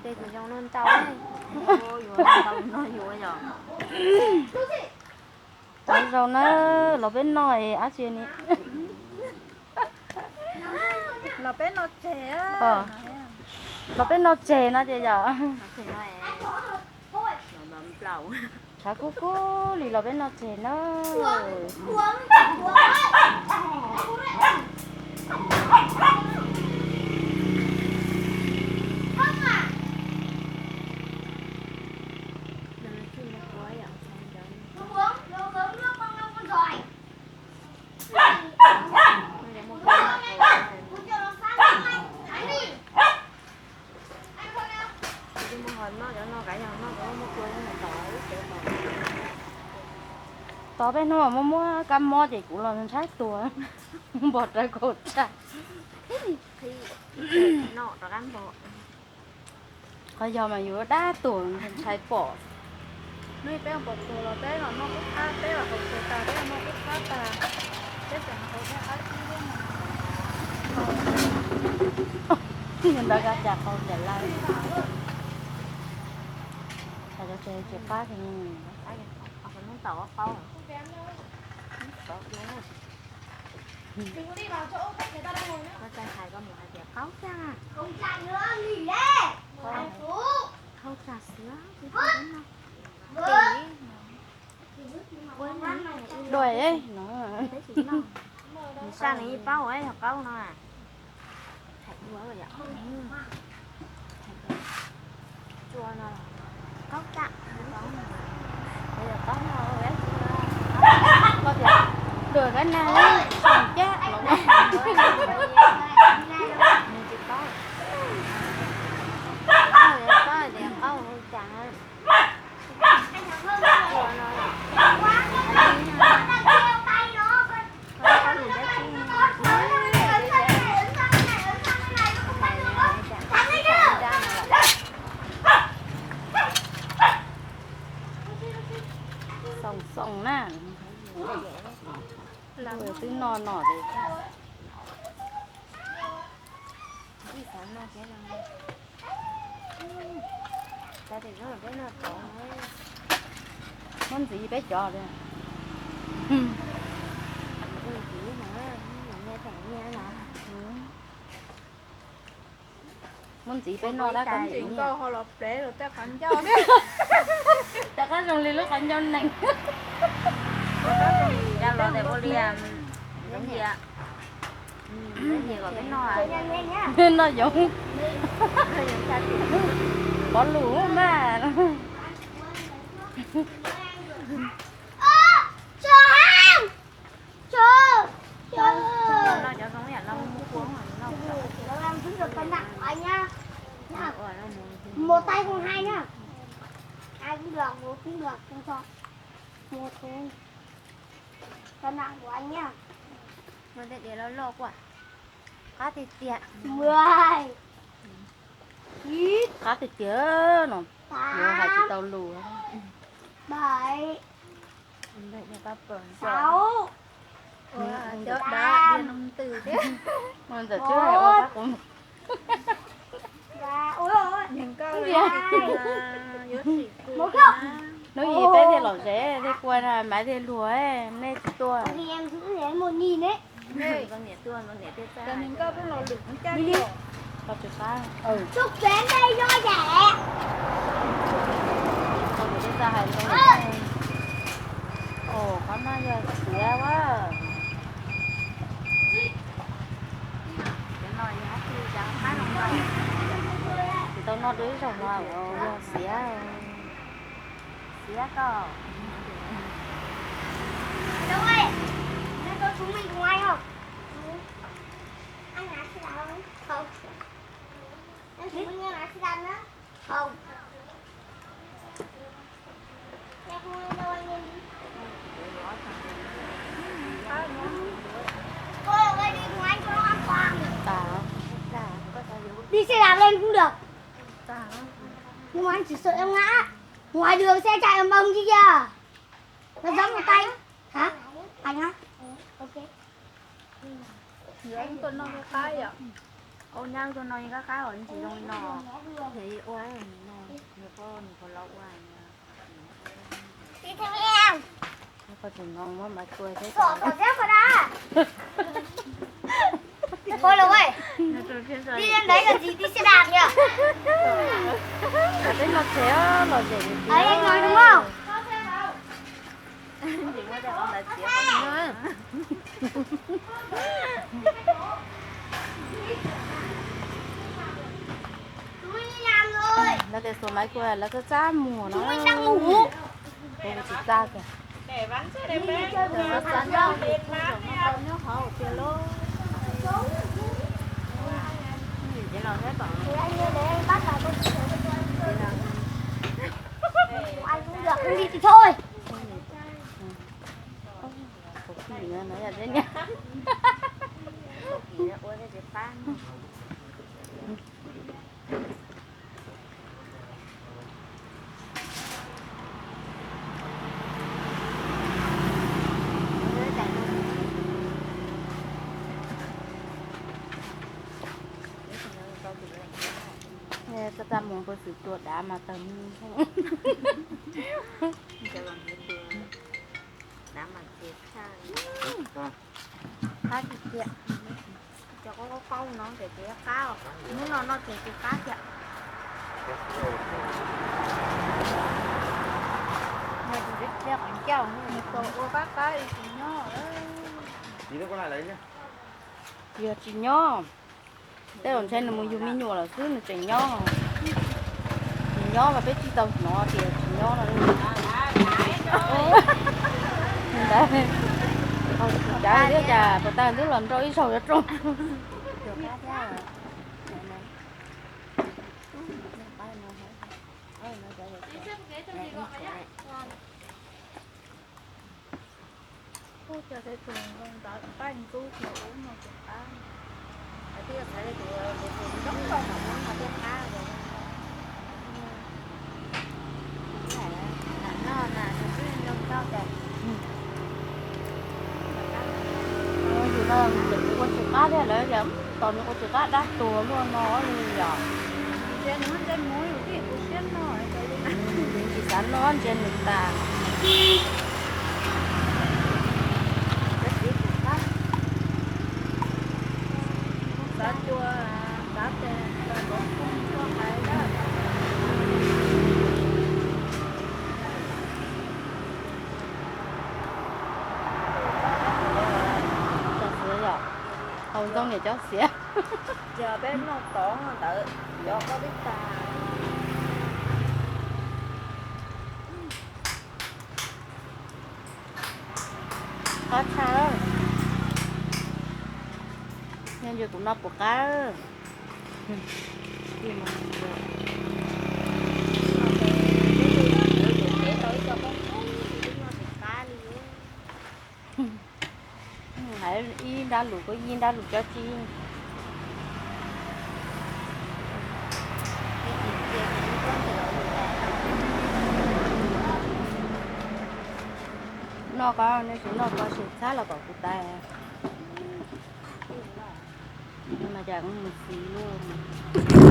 Ces zoo no ntau, yuav ntau no yuav yog. Los zaum na, los peb noj es dab tsi ni. Los peb noj tseg, los peb noj tseg no ces yog. Tshav kub kub li los peb noj tseg na. Tos peb hnub muaj muab kab mob ces kuv los ntshai tuag, npog rawv kaum tsaj. Qhov yog mas yus dab tuag ntshai pom. Hnub peb pom tuag los peb los noj kub qab, peb los haus tuag tas peb los noj kub qab tas, peb tseem haus thiab qab tsib thiab no. Ntawd koj cas qau ntiam lawm. Cov tsev tsis qab. Koj hais koj mus hais tias qaub tag, qaub tag xwb. Dua no, nws saj nws yeej paub yog qaub no. Dua no, qaub tag, qaub no, dua kab nag, cab los, nws tsis paub, paub tias qaub hu cas. Xoom xoom na, twb noj noj li. Muab ntxiv peb cov li. Muab ntxiv peb noj dab koj ntxiv nkauj ho los plev rau tej qhov ncauj thiab. Rov qab zoo li lub qhov ncauj nees. Coj los tias ua li, noj yoov, pov lus mas. Mus tay không hay nhá. Ai cũng được, một cũng được, không sao. Một thôi. Cho nặng của anh nhá. Mas tej diav loj loj kuj qab tiag tiag. Mười. Chín. Qab tiag tiag no. Tám. Yuav hais tsis tau lus. Bảy. Sáu. Ntawm twb hais ua qab qus. Ua, ua, ua. Hnub ib peb thiaj lom zem, thiaj kua na, Maiv thiaj luag, nej tsis tuaj. Thì em giữ để em một nghìn đấy. Chúc chuyến đi vui vẻ. Ua, qhov no yog xiav a. Tsis tau noj dua ib zaug no yog xiav, xiav koj. Đi xe đạp lên cũng được. Nhưng mà anh chỉ sợ em ngã. Ngoài đường xe chạy ầm ầm kia kìa. Nó giẫm vào tay. Hả? Anh á? Tuaj noj qab yom. Ua nyab tuaj noj qab qab os, tsis zoo li no. Koj tseem no muab mas tua thiab. Thôi rồi ơi. Đi lên đấy là gì? Đi xe đạp nhỉ? Teb no tsev los deb. Ấy, anh nói đúng không? Lawv tias xuas maiv kuv lawv txaj txaj muag no. Kuv tsis txaj tiag. Anh cũng được, anh đi thì thôi. Txaj txaj muag, puag xwm tua dav mas tawg mus. Qab tiag tiag. Cov qaub qaub no ces tsis qab os, hnub no noj ces tsis qab thiab. Noj ces tsis qab qhov ncauj, nws tau ua qab qab tsis nyob. Yog tsis nyob, tej zaum ntshai nws mus yug me nyuam lawm xwb nws tseem nyob. Tsis nyob mas peb tsis tau hnov tias tsis nyob no. Ntawd, tsis cav thiab cas puas tag twb los nrau ib zaug yuav rooj. Ub, cov tej tus zoo ntawd qaib ntxub ces ub no ces qab. Hais tias xav li tus tus zoo nkauj no ub no thiaj qab. Lam noj mas nws twb zoo nkauj tiag. Tus no ces kuv ua tsis qab thiab lawv yog tos nws ua tsis qab dab tuag luaj no li yom. Ntsia nws muab ntsej muag yus thiaj kuv siab noj. Tsis xav noj ntsia nws tas. Xav cua, xav tes, xav npov foob tuaj hais lawm. Cov xiav yom, hau ntxoov niam cov xiav. Yog peb noj tod ntawd cov koj twb tas. Qab tshaj. Nyob ntsia kuv no puas qab. Hais ib nrab lus koj ib nrab lus cov tsi. Noj qab, nej tsis noj qab tsis txhob los kom kuv tas. Mas cas kuv mus xis luaj.